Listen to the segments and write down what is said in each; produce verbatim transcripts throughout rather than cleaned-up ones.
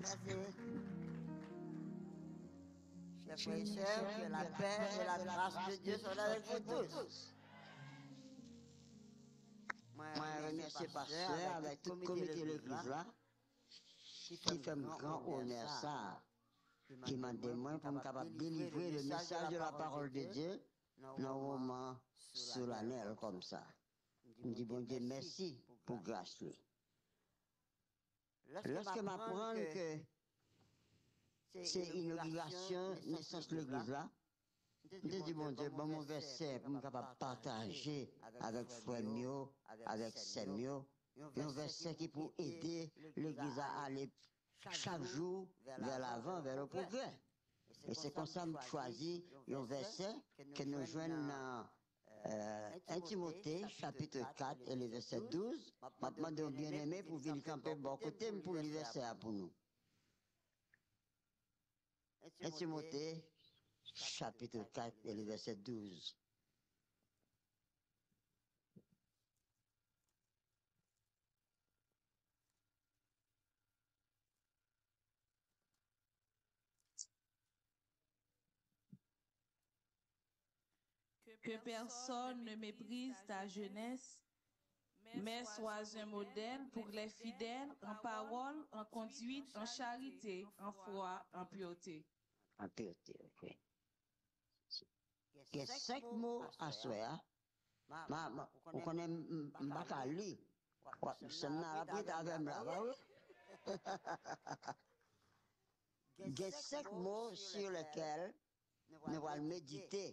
Merci. Chers frères et sœurs, que la paix et la grâce de Dieu soient avec vous tous. Mwen remèsye pastè avèk tout komite legliz la ki fè m gran onè sa a, ki mande mwen pou m kapab delivre le message de la parole de Dieu nan yon moman solanèl kòm sa. M di Bondye mèsi pou gras li. Lèske m aprann ke se inogirasyon nesans legliz la, m te di Bondye, ban m yon vèsè pou m kapab pataje avèk frè m yo, avèk sè m yo, yon vèsè ki pou ede legliz la ale chak jou vè lavan, vè le progrè. E se konsa m chwazi yon vèsè ke nou jwenn nan, euh, un Timote, chapit kat e le vèsè douz. M ap mande w byeneme pou vin kanpe bò kote m pou li vèsè a pou nou. Un Timote, chapit kat e le vèsè douz. Que personne ne méprise ta jeunesse, mais sois un modèle pour les fidèles en parole, en conduite, en charité, en foi, en pureté. En pureté, ok. Gen senk mo aswè a. Ma, ma, ou konnen m, m, m pa ka li. Wa, sè m nan ap ret avè m la, pa vre? Gen senk mo sur lesquels nou pral medite.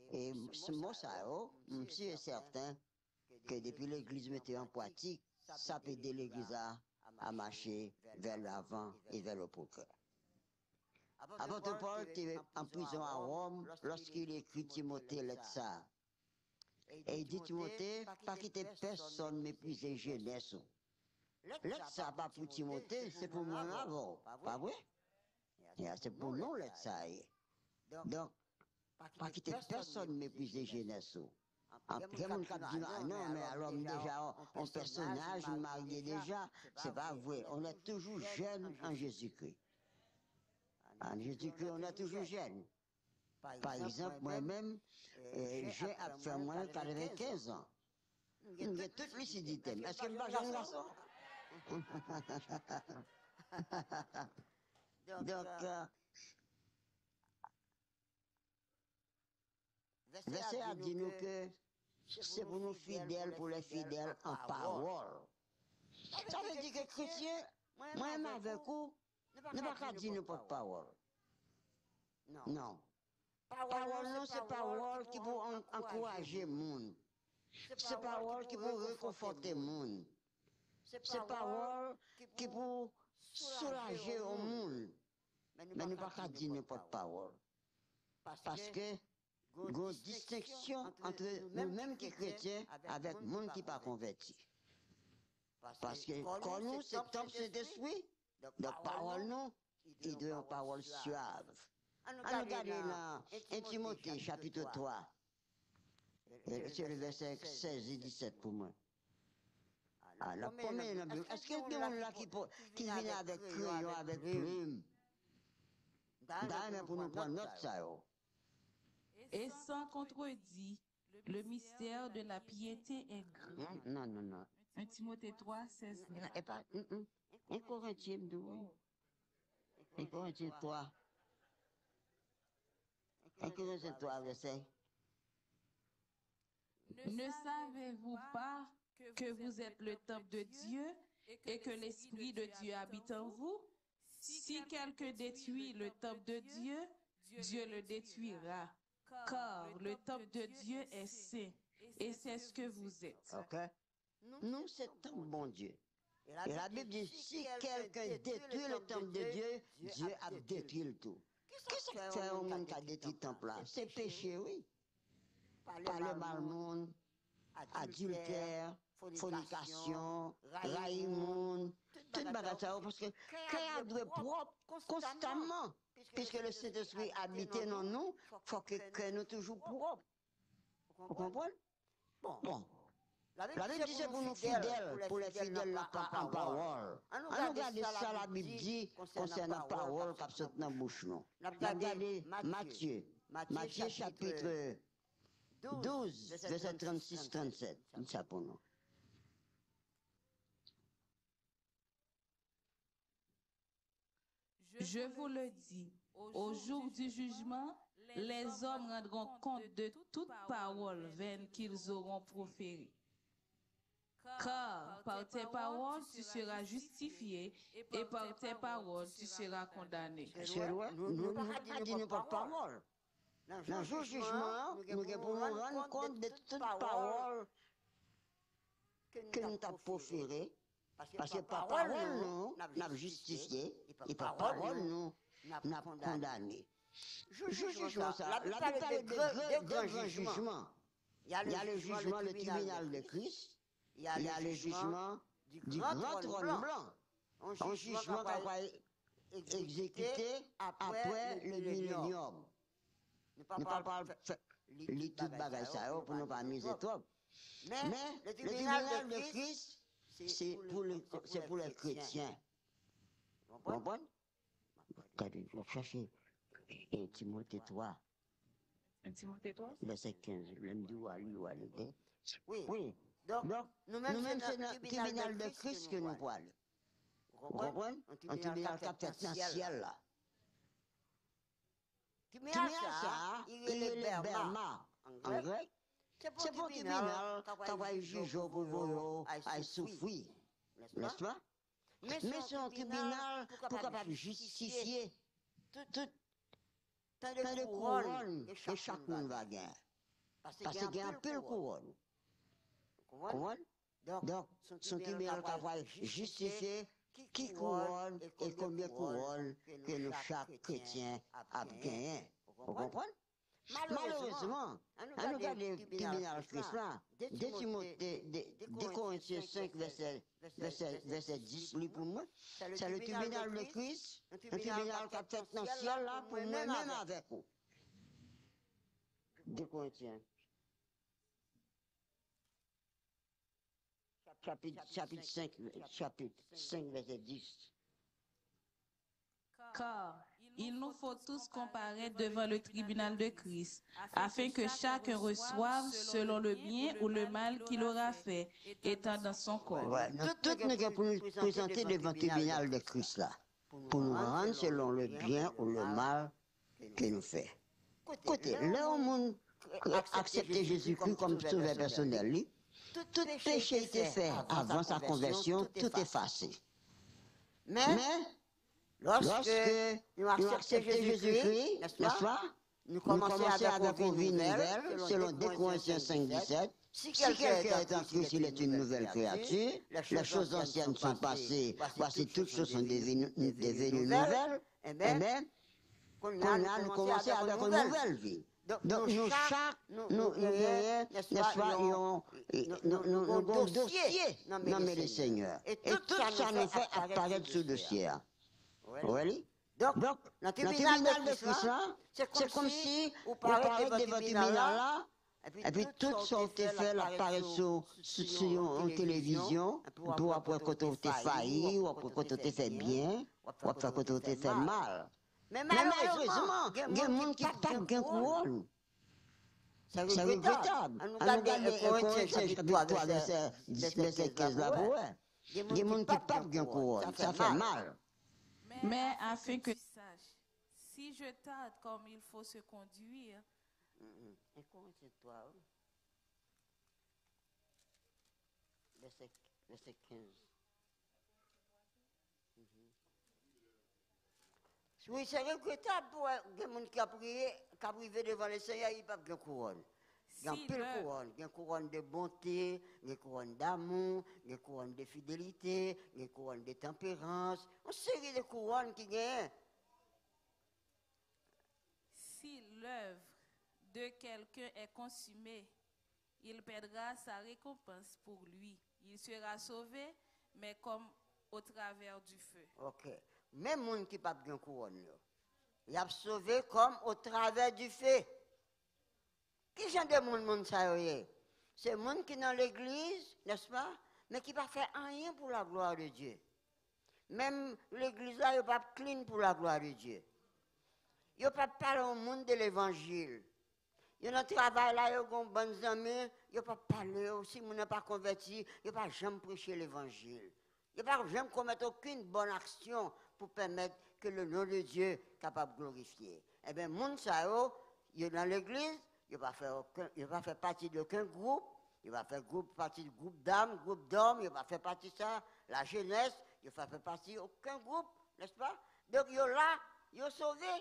E s-, mo sa yo, m si e sèten ke depi legliz mete yo an pratik, sa ap ede legliz la a mache vè lavan e vè le progrè. Apot Pòl te an prizon a Wòm lòske li ekri Timote lèt sa a. E li di Timote, pa kite pèsonn meprize jenès ou. Lèt sa a pa pou Timote, se pou mwen avè w, pa vre? Ya, se pou nou lèt sa a ye. Donk, pa kite pèsonn meprize jenès ou. Gen moun k ap di nou, "Ah non, men alò m deja yon pèsonaj, m marye deja." Se pa vre. On est toujours jeune en Jésus-Christ. En Jésus-Christ, on est toujours jeune. Pa egzanp, mwen menm, eh, jen ap fè mwen katrevenkenz an. M gen tout lisidite m. Èske m pa jèn gason? Donk, euh, vèsè a di nou ke se pou nou fidèl pou lè fidèl an pawòl. Sa vle di ke kretyen, mwen menm avèk ou, nou pa ka di nenpòt pawòl. Non. Pawòl nou se pawòl ki pou an-, ankouraje moun. Se pawòl ki pou rekonfòte moun. Se pawòl ki pou soulaje yon moun. Men nou pa ka di nenpòt pawòl. Paske gen yon distenksyon ant nou menm ki kretyen avèk moun ki pa konvèti. Paske kò nou se tanp Sentespri, donk pawòl nou, li dwe yon pawòl syav. Ann nou gade nan en Timote chapit twa. E se le vèsè sèz e disèt pou mwen. Alò, konbyen nan Bib? Èske gen moun la ki po-, ki vin avèk kreyon, avèk plim? M ta renmen pou nou pran nòt sa yo. Et sans contredit, le mystère de la piété est grand. Non, non, non, non. Un Timothée trois, seize. Non, e pa, mm, mm. En Korentyen, m di w, wi. En Korentyen twa. En Korentyen twa, vèsè. Ne savez-vous pas que vous êtes le temple de Dieu et que l'Esprit de Dieu habite en vous? Si quelqu'un détruit le temple de Dieu, Dieu le détruira, car le temple de Dieu est saint, et c'est ce que vous êtes. Ok. Nou se tanp Bondye. E Labib di, si kèlken detwi le tanp de Dye, Dye ap detwi l tou. Kisa k fè yon moun ka detwi tanp la? Se peche, wi. Pale mal moun, adiltè, fònikasyon, rayi moun, tout bagay sa yo, paske kè a dwe pwòp konstamman. Piske le Sentespri abite nan nou, fòk ke kè nou toujou pwòp. Ou konprann? Bon. Labib di se pou nou fidèl, pou lè fidèl la pa an pawòl. Ann nou gade sa Labib di konsènan pawòl k ap sot nan bouch nou. N ap gade Matye, Matye chapit douz, vèsè trannsis, trannsèt. Li di sa pou nou. Je vous le dis, au jour du jugement, les hommes rendront compte de toute parole vaine qu'ils auront proférée. Car par tes paroles tu seras justifié et par tes paroles tu seras condamné. Èske nou wè? Nou, nou pa ka di nenpòt pawòl. Nan jou jijman an, nou gen pou nou rann kont de tout pawòl ke nou t ap pwofere, paske pa pawòl nou n ap jistifye, e pa pawòl nou n ap kondane. Jou jijman sa, Labib pale de de gran jijman. Il y a le jugement, le tribunal de Christ, il y a le jugement du grand trône blanc. Un jugement qui va être exécuté après le millénium. Nou pa pral fè li tout bagay sa yo pou nou pa mize twòp. Men, le tribinal de Kris, se pou le, se pou lè kretyen. Ou konprann? Gade, w ap chache, e, Timote twa. Timote twa? Vèsè kenz. Lè m di w a li, w a li, ok? Wi. Donk, nou menm, se nan tribinal de Kris ke nou pwale. Ou konprann? Yon tribinal k ap fèt nan syèl la. Tribinal sa a, li rele Bèma an grèk. Se pa yon tribinal k ap al jije w pou voye w al soufri, nèspa? Men se yon tribinal pou kapab jistifye tout tan de kouwòn ke chak moun va gen. Paske gen anpil kouwòn. Ou konprann? Donk, se yon tribinal k ap al jistifye ki kouwòn e konbyen kouwòn ke nou chak kretyen ap genyen. Ou konprann? Malerezman, ann nou gade tribinal Kris la, de Timote, de, de, de Korentyen senk, vèsè, vèsè, vèsè dis, li pou mwen. C'est le tribunal de Christ, yon tribinal k ap fèt nan syèl la pou mwen menm avèk ou. De Korentyen. Chapit, chapit senk, chapit senk, vèsè dis. Car il nous faut tous comparaître devant le tribunal de Christ, afin que chacun reçoive selon le bien ou le mal qu'il aura fait, étant dans son corps. Wè, nou tout nou gen pou nou prezante devan tribinal de Kris la, pou nou rann selon le bien ou le mal ke nou fè. Kote, lè yon moun aksepte Jezikri kòm sovè pèsonèl li, tout peche li te fè avan sa konvèsyon, tout efase. Men, lòske nou aksepte Jezikri, nèspa, nou kòmanse avèk yon vi nouvèl, selon de Korentyen senk disèt. Si quelqu'un est en Christ, il est une nouvelle créature. Les choses anciennes sont passées. Voici, toutes choses sont devenues, devenues nouvelles. Amen. Kounye a, nou kòmanse avèk yon nouvèl vi. Donk, nou chak, nou, nou genyen, nèspa, yon, nou, nou, nou gen yon dosye nan men Lesenyè. E tout sa nou fè ap parèt sou dosye a. Ou wè li? Donk, nan tribinal de Kris la, se kòmsi ou parèt devan tribinal la, epi tout sa w te fè l ap parèt sou, sou, sou yon, yon televizyon, epi w ap wè kote w te fayi, w ap wè kote w te fè byen, w ap wè kote w te fè mal. Men malerezman, gen moun ki p ap gen kouwòn. Se regretab. Ann nou gade Korentyen chapit twa, vèsè dis, vèsè kenz la pou wè. Gen moun ki p ap gen kouwòn. Sa fè mal. Mais afin que tu saches, si je tarde comme il faut se conduire, un Corinthiens trois, wi. Vèsè, vèsè kenz. Wi, se regretab pou wè gen moun k ap rive, k ap rive devan Lesenyè, li p ap gen kouwòn. Gen anpil kouwòn. Gen kouwòn de bonte, gen kouwòn damou, gen kouwòn de fidelite, gen kouwòn de tanperans. Yon seri de kouwòn ki genyen. Si l'œuvre de quelqu'un est consumée, il perdra sa récompense pour lui. Il sera sauvé, mais comme au travers du feu. Ok. Men moun ki p ap gen kouwòn yo, y ap sove kòm au travers du feu. Ki jan de moun, moun sa yo ye? Se moun ki nan legliz, nèspa, men ki pa fè anyen pou la glwa de Dye. Menm legliz la, yo p ap clean pou la glwa de Dye. Yo p ap pale yon moun de levanjil. Yo nan travay la, yo gen yon bann zanmi, yo p ap pale yo. Si moun nan pa konvèti, yo pa janm preche levanjil. Yo pa janm komèt okenn bòn aksyon pou pèmèt ke le non de Dye kapab glorifye. Ebyen, moun sa yo, yo nan legliz, yo pa fè okenn, yo pa fè pati de okenn gwoup, yo pa fè gwoup, pati de gwoup dam, gwoup dòm, yo pa fè pati sa, lajenès, yo pa fè pati okenn gwoup, nèspa? Donk, yo la, yo sove,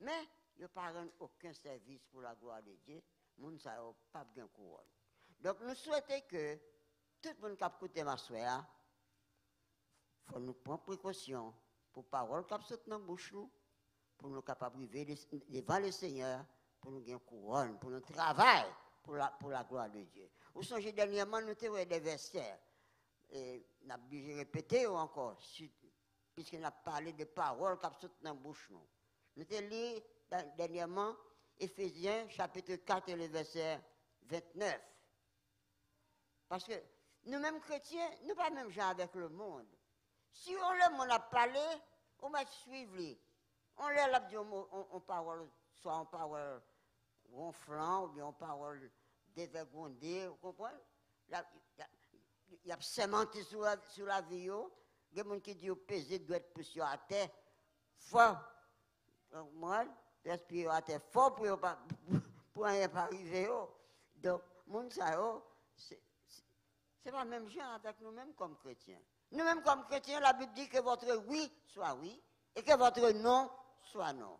men yo pa rann okenn sèvis pou la glwa de Dye. Moun sa yo p ap gen kouwòn. Donk, nou swete ke tout moun k ap koute m aswè a, fò nou pran prekosyon pou pawòl k ap sot nan bouch nou, pou nou kapab rive de-, devan le Senyè, pou nou gen kouwòn, pou nou travay pou la, pou la glwa de Dye. Ou sonje dènyèman, nou te wè de vèsè, e n ap blije repete yo ankò, si, piske n ap pale de pawòl k ap sot nan bouch nou. Nou te li dè-, dènyèman, Efezyen, chapit kat, e le vèsè vennèf. Paske nou menm kretyen, nou pa menm jan avèk lemonn. Si yon lemonn ap pale, ou mèt swiv li. On lè l ap di yon mo, on, on pawòl, swa on pawòl wonflan, oubyen on pawòl devègonde, ou konprann? L ap, l ap, y ap sèmante sou la, sou lavi yo. Gen moun ki di yo peze dwèt pous yo atè. Fò, ou konprann? Lespri yo atè fò pou yo pa, pou anyen pa rive yo. Donk, moun sa yo, se, se, se pa menm jan avèk nou menm kòm kretyen. Nou menm kòm kretyen, Labib di ke votre oui soit oui et que votre non soit non.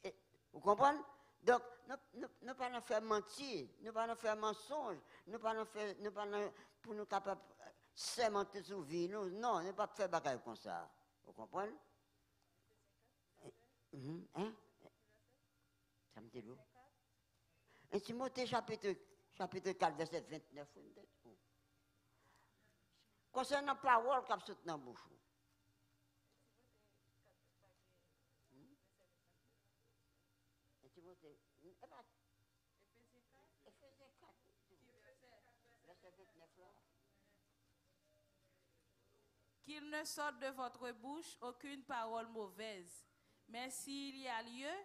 E, ou konprann? Donk, nou, nou, nou pa nan fè manti, nou pa nan fè mansonj, nou pa nan fè, nou pa nan, pou nou kapab sèmante sou vi nou. Non, nou p ap fè bagay konsa. Ou konprann? Mhm, hein? Sa m te di w? En Timote chapit, chapit kat, vèsè vennèf, wi, m te di w. Konsènan pawòl k ap sot nan bouch ou. Hmm? En Timote, e pa Efezyen kat, vèsè vennèf la. Qu'il ne sorte de votre bouche aucune parole mauvaise, mais s'il y a lieu,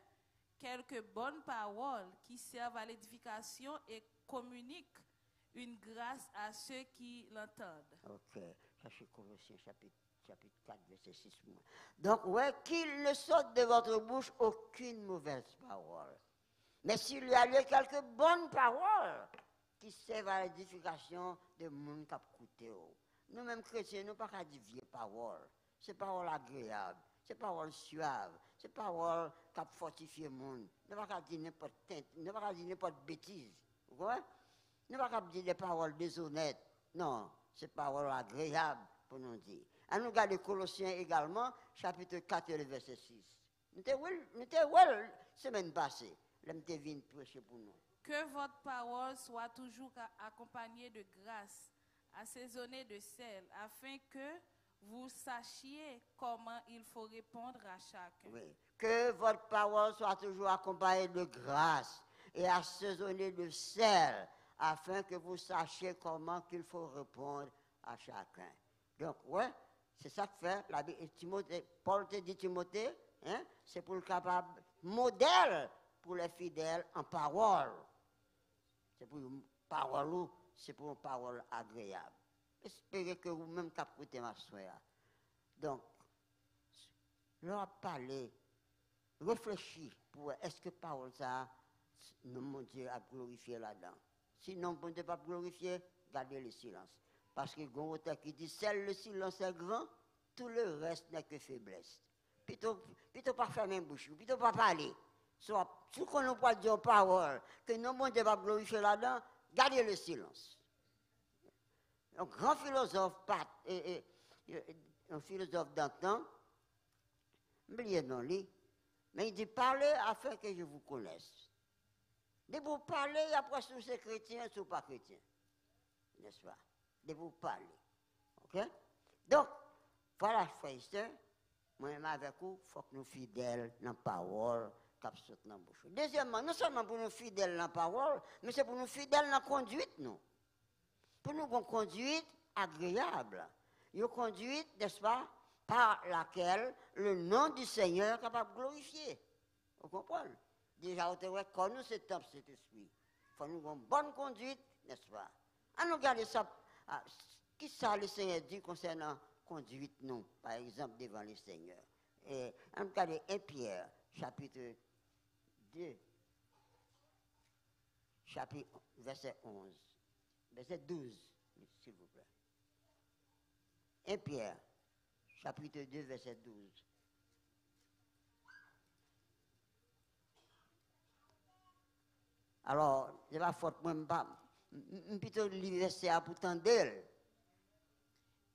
quelques bonnes paroles qui servent à l'édification et communiquent une grâce à ceux qui l'entendent. Ok, sa se Kolosyen chapit, chapit kat, vèsè sis pou mwen. Donk, ouais, qu'il ne sorte de votre bouche aucune mauvaise parole. Mais s'il y a lieu, quelques bonnes paroles qui servent à l'édification de moun k ap koute w. Nou menm kretyen, nou pa ka di vye pawòl. Se pawòl agreyab, se pawòl syav, se pawòl k ap fòtifye moun. Nou pa ka di nenpòt tenten, nou pa ka di nenpòt betiz. Ou konprann? Nou pa ka di de pawòl dezonèt. Non, se pawòl agreyab pou nou di. An nou gade Kolosyen egalman, chapit kat, vèsè sis. Nou te wè l, nou te wè l semèn pase, lè m te vin preche pou nou. Que votre parole soit toujours accompagnée de grâce, assaisonnée de sel, afin que vous sachiez comment il faut répondre à chacun. Oui. Que votre parole soit toujours accompagnée de grâce et assaisonnée de sel, afin que vous sachiez comment qu'il faut répondre à chacun. Donk, wè, se sa k fè Labi-, Timote, Pòl te di Timote, hein, se pou l kapab modèl pou lè fidèl an pawòl. Se pou pawòl ou, se pou yon pawòl agreyab. Espere ke ou menm k ap koute m aswè a. Donk, lè w ap pale, reflechi pou wè èske pawòl sa a, non Bondye ap glorifye ladan. Si non Bondye p ap glorifye, gade le silence. Paske gen yon otè ki di, seul le silence est grand, tout le reste n'est que faiblesse. Pito, pito pa fèmen bouch ou, pito pa pale. Si w ap, si w konnen w pral di yon pawòl ke non Bondye p ap glorifye ladan, gade le silence. Yon gran filozòf, pa, e, e, e, yon filozòf dantan, m bliye non li, men li di, parlez afin que je vous connaisse. Depi w pale, y ap wè si w se kretyen, si w pa kretyen. Nèspa? Depi w pale. Oke? Donk, vwala, frè e sè, mwen menm avèk ou, fòk nou fidèl nan pawòl k ap sot nan bouch nou. Dezyèmman, non sèlman pou nou fidèl nan pawòl, men se pou nou fidèl nan konduit nou. Pou nou gen yon kondwit agreyab, yon kondwit, n'est-ce pas, par laquelle le nom du Seigneur kapab glorifye. Ou konprann? Deja, ou te wè kò nou se tanp Sentespri. Fò nou gen yon bòn kondwit, n'est-ce pas? Ann nou gade sa, a, kisa Lesenyè di konsènan kondwit nou, pa egzanp, devan Lesenyè. E, ann nou gade en Pyè, chapit de, chapit, vèsè onz, vèsè douz, silvouplè. En Pyè, chapit de, vèsè douz. Alò, se pa fòt mwen, m pa, m, m pito li vèsè a pou tande l.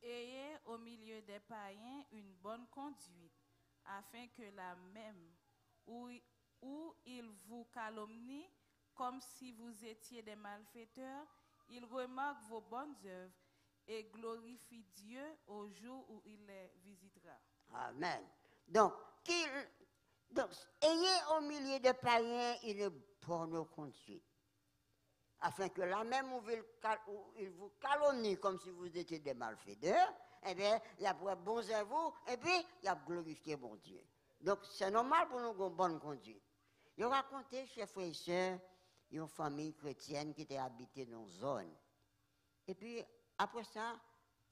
Ayez au milieu des païens une bonne conduite, afin que là même où, où ils vous calomnient, comme si vous étiez des malfaiteurs, ils remarquent vos bonnes œuvres et glorifient Dieu au jour où il les visitera. Amen. Donc, qu'il, donc, ayez au milieu des païens une bonne conduite, afin que là même où ils, cal- où ils vous calomnient comme si vous étiez des malfaiteurs, eh bien, y a pour bon vous, et puis y a glorifié mon Dieu. Donc, c'est normal pour nous une bonne conduite. Yo rakonte, chè frè e sè, yon fanmi kretyèn ki te abite nan yon zòn. Epi, apre sa,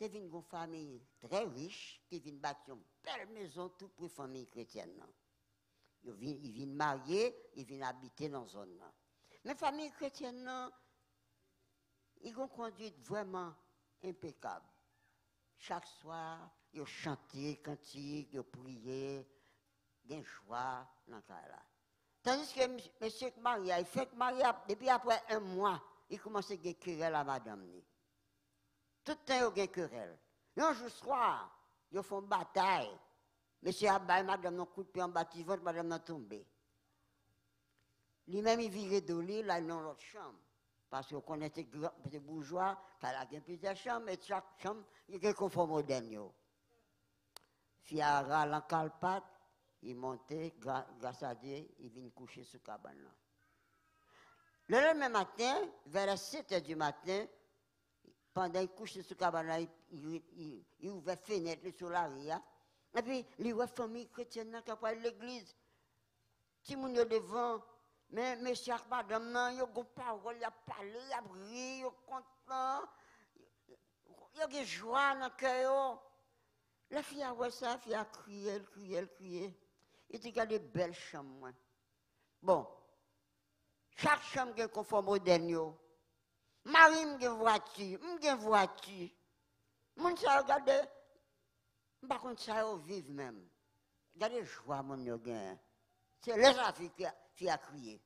te vin yon fanmi trè rich ki vin bati yon bèl mezon tou pre fanmi kretyèn nan. Yo vin, li vin marye, li vin abite nan zòn nan. Men fanmi kretyèn nan, li gen yon kondwit vrèman enpekab. Chak swa, yo chante kantik, yo priye, gen jwa nan kay la. Tandiske mesye k marye a, li fèk marye, depi apre en mwa, li kòmanse gen kerèl a madanm li. Tout tan yo gen kerèl. Yon jou swa, yo fè yon batay. Mesye a bay madanm nan kout pye anba ti vant, madanm nan tonbe. Li menm, li vire do li, l al nan lòt chanm. Paske w konnen se gran, se boujwa, kay la gen plizyè chanm, e chak chanm, yo gen konfò modèn yo. Fi a ral an kalpat, li monte, gra- gras a Dye, li vin kouche sou kabann nan. Le lendemain matin, vers les sept heures du matin, pandan li kouche sou kabann nan, li, li, li, li ouvè fenèt li sou lari a. Epi, li wè fanmi kretyèn nan k ap pral legliz. Timoun yo devan, men mesye ak madanm nan, yo gon pawòl, y ap pale, y ap ri, yo kontan. Yo gen jwa nan kè yo. Lè fi a wè sa, fi a kriye, l kriye, l kriye. Li di, "Gade bèl chanm mwen. Bon, chak chanm gen konfò modèn yo. Mari m gen vwati, m gen vwati. Moun sa yo gade, m pa konn sa yo viv menm. Gade jwa moun yo genyen." Se lè sa fi, fi a kriye.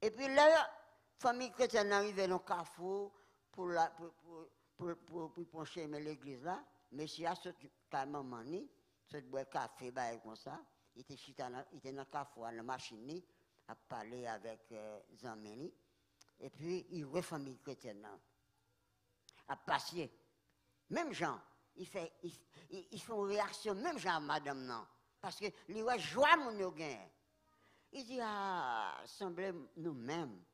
Epi lè fanmi kretyèn nan rive nan kafou pou la, pou, pou, pou, pou, pou pran chemen legliz la, mesye a sot kay manman li, sot bwè kafe, bagay konsa. Li te chita nan, li te nan kafou a, nan machin li, ap pale avèk eh, zanmi li. Epi, li wè fanmi kretyèn nan ap pase. Menm jan, li fè, li, li, li fè yon reyaksyon menm jan ak madanm nan. Paske li wè jwa moun yo genyen. Li di, "Ah, sanble nou menm,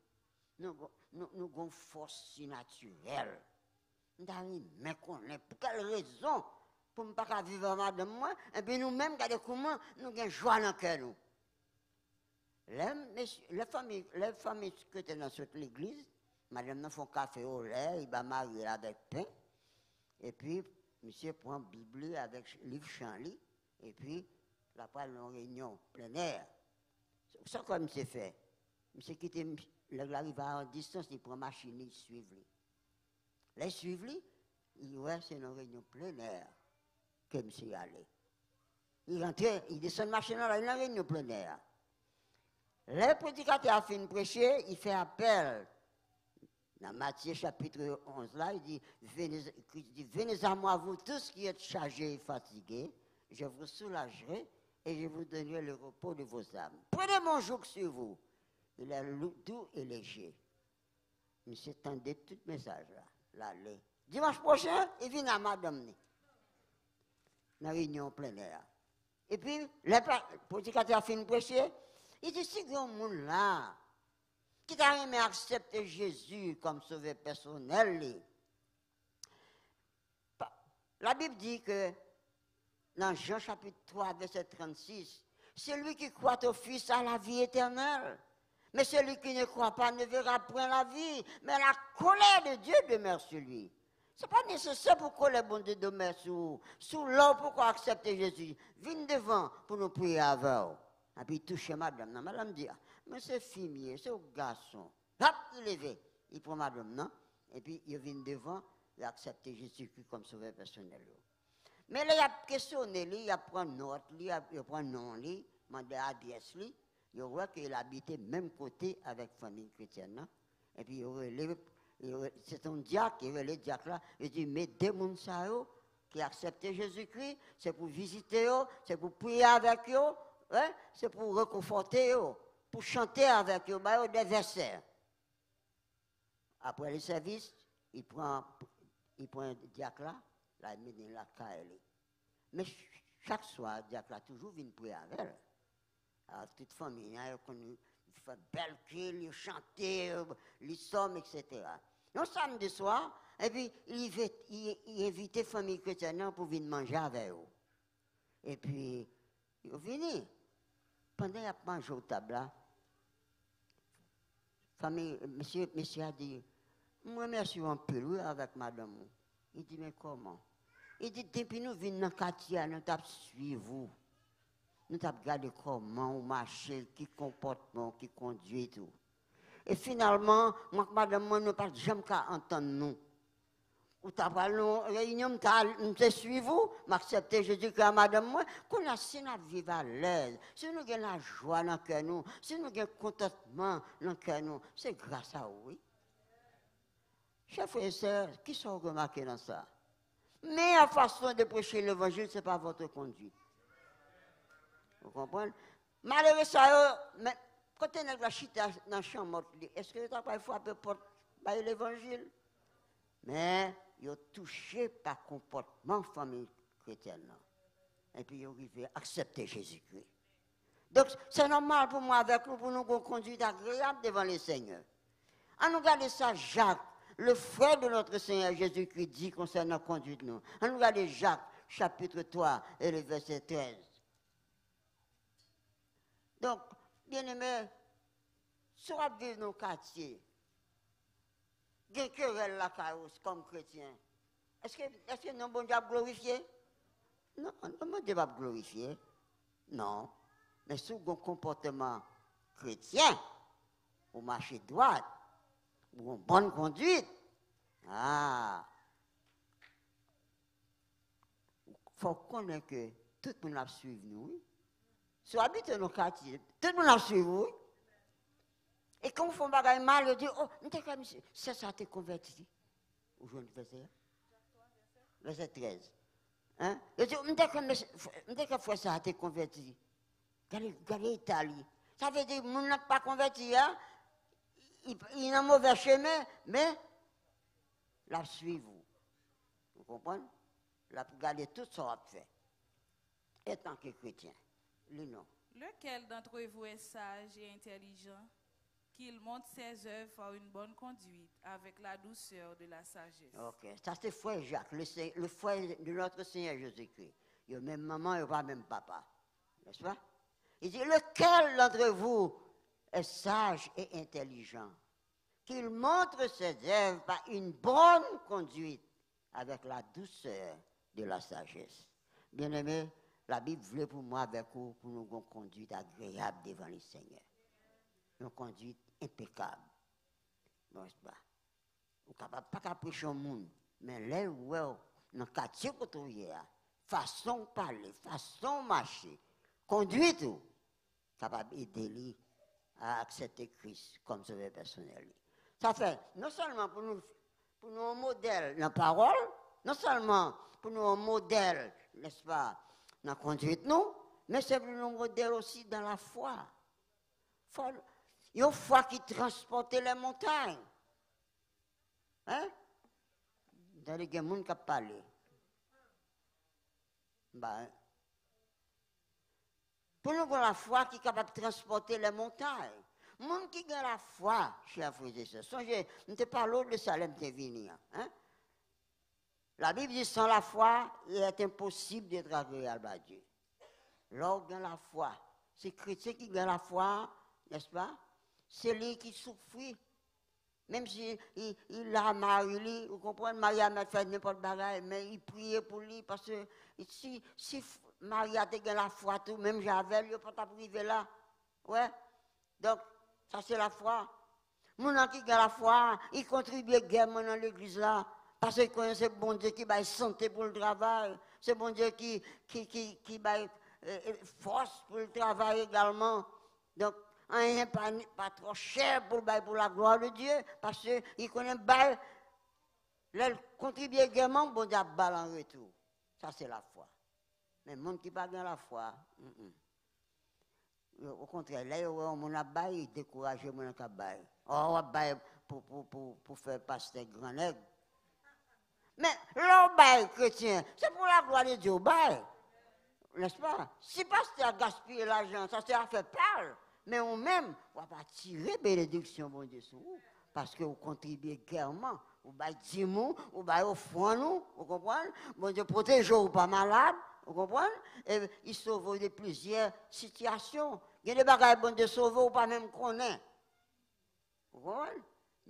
nou, gon- nou, nou gon fòs sinatirèl. M ta renmen konnen pou kèl rezon pou m pa ka viv ak madanm mwen, epi nou menm, gade kouman nou gen jwa nan kè nou." Lè, mesye, lè fanmi, lè fanmi kretyèn nan sot legliz, madanm nan fè yon kafe olè, li ba mari l avèk pen, epi misye pran Bib li avèk liv chan li, epi l ap pral nan yon reyinyon plenè. Sa w kwè misye fè? Misye kite nèg la rive a yon distans, li pran machin li, li swiv li. Lè l swiv li, li wè se nan reyinyon plenè ke misye ale. Li rantre, li desann machin nan, l al nan reyinyon plenè a. Lè predikatè a fin preche, li fè apèl. Nan Matye chapit onz la, li di, venez, li di, venez à moi, vous tous qui êtes chargés et fatigués, je vous soulagerai et je vous donnerai le repos de vos âmes. Prenez mon joug sur vous. Il est lou- doux et léger. Misye tande tout mesaj la, l ale. Dimanch pwochen, li vin ak madanm li nan reyinyon plenè a. Epi, lè predikatè a fin preche, li di, si gen yon moun la ki ta renmen aksepte Jezi kòm sovè pèsonèl li, La Bible dit que, dans Jean chapitre trois, verset trente-six, celui qui croit au Fils a la vie éternelle. Mais celui qui ne croit pas ne verra point la vie, mais la colère de Dieu demeure sur lui. Se pa nesesè pou kolè Bondye demè sou ou. Si w la w poko aksepte Jezi, vin devan pou nou priye avè w. Epi touche madanm nan. Madanm di, "A, men se fi m ye, se yon gason." Hop, li leve, li pran madanm nan, epi yo vin devan, yo aksepte Jezikri kòm sovè pèsonèl yo. Men lè y ap kesyone li, y ap pran nòt li, y ap, yo pran non li, mande adrès li, yo wè ke l abite menm kote avèk fanmi kretyèn nan. Epi yo rele, yo re-, se te yon dyak, yo rele dyak la, yo di, "Men de moun sa yo ki aksepte Jezikri, se pou vizite yo, se pou priye avèk yo, wi, se pou rekonfòte yo, pou chante avèk yo, ba yo de vèsè." Apre le sèvis, li pran, li pran dyak la, l al mennen l lakay li. Men ch-, chak swa, dyak la toujou vin priye avè l. A, tout fanmi an, yo konn fè bèl kri, yo chante, li sòm, etsetera. Yon samdi swa, epi li ve-, li, li envite fanmi kretyèn nan pou vin manje avè yo. Epi, yo vini. Pandan y ap manje sou tab la, fanmi, mesye, mesye a di, "M remèsye w anpil, wi, avèk madanm ou." Li di, "Men kòman?" Li di, "Depi nou vin nan katye a, nou t ap swiv ou. Nou t ap gade kòman ou mache, ki konpòtman w, ki konduit ou. E finalman, mwen ak madanm mwen, nou pa t janm ka antann nou. Ou ta pral nan yon reyinyon, m ta al, m te swiv ou, m aksepte Jezikri a madanm mwen. Kounye a, si n ap viv alèz, si nou gen lajwa nan kè nou, si nou gen kontantman nan kè nou, se gras a ou, wi." Chè frè e sè, kisa w remake nan sa? Meilleure façon de prêcher l'évangile, c'est par votre conduite. Ou konprann? Malere sa yo, men, kote nèg la chita nan chanm mòt li, èske yo ta pral frape pòt bay levanjil? Men, yo touche pa konpòtman fanmi kretyèn nan. Epi yo rive aksepte Jezikri. Donk, se nòmal pou mwen avèk ou, pou nou gen yon konduit agreyab devan le Senyè. Ann nou gade sa Jak, le frè de notre Seigneur Jésus-Christ, di konsènan konduit nou. Ann nou gade Jak, chapitre twa, e le vèsè trèz. Donk, byeneme, si w ap viv nan yon katye, gen kerèl lakay ou kòm kretyen, èske, èske non Bondye ap glorifye? Non, non Bondye p ap glorifye. Non. Men si w gen yon konpòteman kretyen, ou mache dwat, ou gen yon bòn konduit, a, fò w konnen ke tout moun ap swiv nou, wi. Si w abite nan katye, tout moun ap swiv ou, wi. E kan w fè yon bagay mal, yo di, "O, m te kwè misye, sè sa te konvèti." Ou jwenn vèsè a? Vèsè trèz. Hein? Yo di, "M te kwè mesye, m te kwè frè sa te konvèti." Gade, gade eta li. Sa vle di, moun nan k pa konvèti a, li, li nan movè chemen, men l ap swiv ou. Ou konprann? L ap gade tout sa w ap fè. Etanke kretyen, li non. Lequel d'entre vous est sage et intelligent, qu'il montre ses œuvres par une bonne conduite, avec la douceur de la sagesse? Ok, sa se frè Jak, le, Se- le frè de notre Seigneur Jésus-Christ. Yo menm manman, yo pa menm papa. N'est-ce pas? Il dit, lequel d'entre vous est sage et intelligent, qu'il montre ses œuvres par une bonne conduite, avec la douceur de la sagesse. Byeneme, Labib vle pou mwen avèk ou, pou nou gen yon konduit agreyab devan le Senyè. Yon konduit enpekab. Bon, se pa. Ou kapab pa ka preche yon moun, men lè l wè w nan katye kote w ye a, fason w pale, fason w mache, konduit ou, kapab ede li a aksepte Kris kòm Sovè pèsonèl li. Sa fè, non sèlman pou nou, pou nou yon modèl nan pawòl, non sèlman pou nou yon modèl, nèspa, nan konduit nou, men se pou nou yon modèl osi dans la foi. Fò, yon fwa ki transpòte les montagnes. Hein? Tande gen moun k ap pale. Ba, pou nou gen lafwa ki kapab transpòte les montagnes. Moun ki gen lafwa, chè frè e sè, sonje, m te pale w de sa lè m te vini an, hein? La Bible dit, sans la foi, il est impossible d'être agréable à Dieu. Lè w gen lafwa, se kretyen ki gen lafwa, nèspa? Se li ki soufri. Menm si li, li la mari li, ou konprann, mari a mèt fè nenpòt bagay, men li priye pou li, paske si, si f- mari a te gen lafwa tou, menm jan avè l, yo pa t ap rive la. Wè? Donk, sa se lafwa. Moun nan ki gen lafwa, li kontribye gèman nan legliz la, paske li konnen se Bondye ki bay sante pou l travay, se Bondye ki, ki, ki, ki bay eh, eh, fòs pou l travay egalman. Donk, anyen pa, pa twò chè pou l bay pou la glwa de Dye, paske li konnen bay, lè l kontribye gèman, Bondye ap ba l an retou. Sa se lafwa. Men moun ki pa gen lafwa, mm, mm. Yo, okontrè, lè yo wè yon moun ap bay, yo dekouraje moun nan k ap bay. Ò, w ap bay pou, pou, pou, pou fè pastè grannèg. Men lè w bay kretyen, se pou la glwa de Dye w bay. Nèspa? Si pastè a gaspiye lajan, sa se afè pa l. Men ou menm, w ap atire benediksyon Bondye sou ou. Paske ou kontribye gèman, ou bay dim ou, ou bay ofrann ou, ou konprann? Bondye pwoteje w, ou pa malad, ou konprann? E li sove w de plizyè sitiyasyon. Gen de bagay Bondye sove w, ou pa menm konnen. Ou konprann?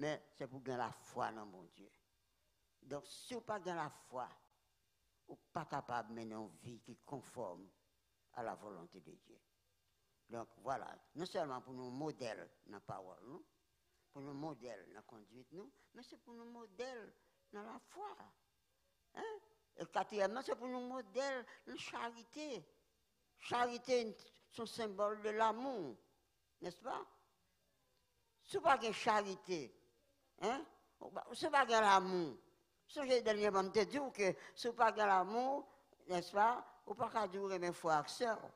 Men se pou gen lafwa nan Bondye. Donk, si w pa gen lafwa, ou pa kapab mennen yon vi ki konfòm à la volonté de Dieu. Donk, vwala, non sèlman pou nou modèl nan pawòl nou, pou nou modèl nan konduit nou, men se pou nou modèl nan lafwa. Hein? E katriyèmman, se pou nou modèl nan charite. Charite se yon senbòl de lamou, nèspa? Si w pa gen charite, hein? Ou pa- si w pa gen lamou, sonje dènyèman m te di w ke si w pa gen lamou, nèspa, ou pa ka di w renmen frè ak sè w,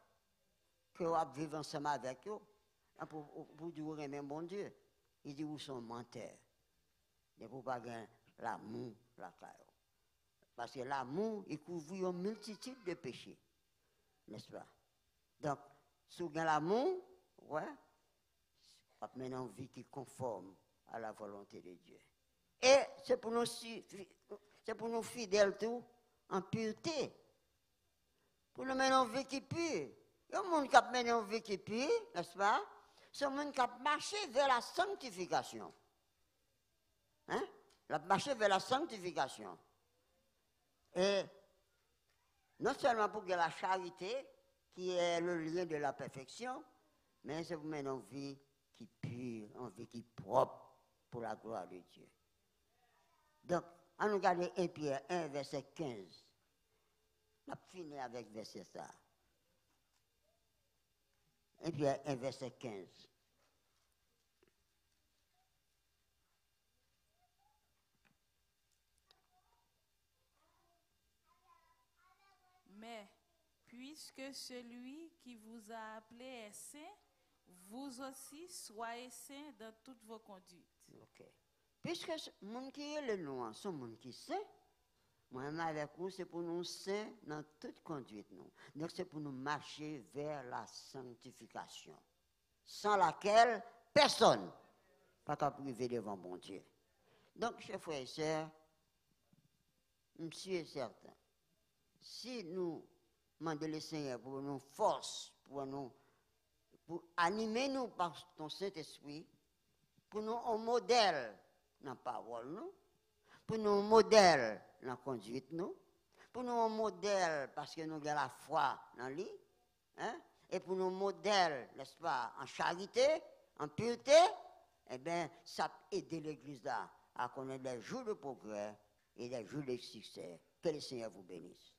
ke w ap viv ansanm avèk yo, pou, pou di w renmen Bondye. Li di w se yon mantè. Depi w pa gen lamou lakay ou. Paske lamou, li kouvri yon miltitid de peche. Nèspa? Donk, si w gen lamou, wè, w ap mennen yon vi ki konfòm à la volonté de Dieu. E se pou nou si- fi- se pou nou fidèl tou an pirte. Pou nou mennen yon vi ki pi. Yon moun k ap mennen yon vi ki pi, nèspa? Se yon moun k ap mache vè la sanktifikasyon. Hein? L ap mache vè la sanktifikasyon. E non sèlman pou gen la charite, ki est le lien de la perfection, men se pou mennen yon vi ki pi, yon vi ki pwòp pou la glwa de Dye. Donk, ann nou gade en Pyè en, vèsè kenz. N ap fini avèk vèsè sa a. En Pyè en, vèsè kenz. Mais, puisque celui qui vous a appelés est saint, vous aussi soyez saints dans toutes vos conduites. Ok. Piske s- moun ki rele nou an se yon moun ki sen, mwen menm avèk ou, se pou nou sen nan tout konduit nou. Donk, se pou nou mache vè la sanktifikasyon, sans laquelle personne pa ka rive devan Bondye. Donk, chè frè e sè, m si e sèten, si nou mande Lesenyè pou nou fòs, pou nou, pou anime nou pa ton Sentespri, pou nou yon modèl nan pawòl nou, pou nou yon modèl nan konduit nou, pou nou yon modèl paske nou gen lafwa nan li, hein? E pou nou modèl, nèspa, an charite, an pirte, enben, sa ap ede legliz la à connaître des jours de progrès et des jours de succès. Que le Seigneur vous bénisse.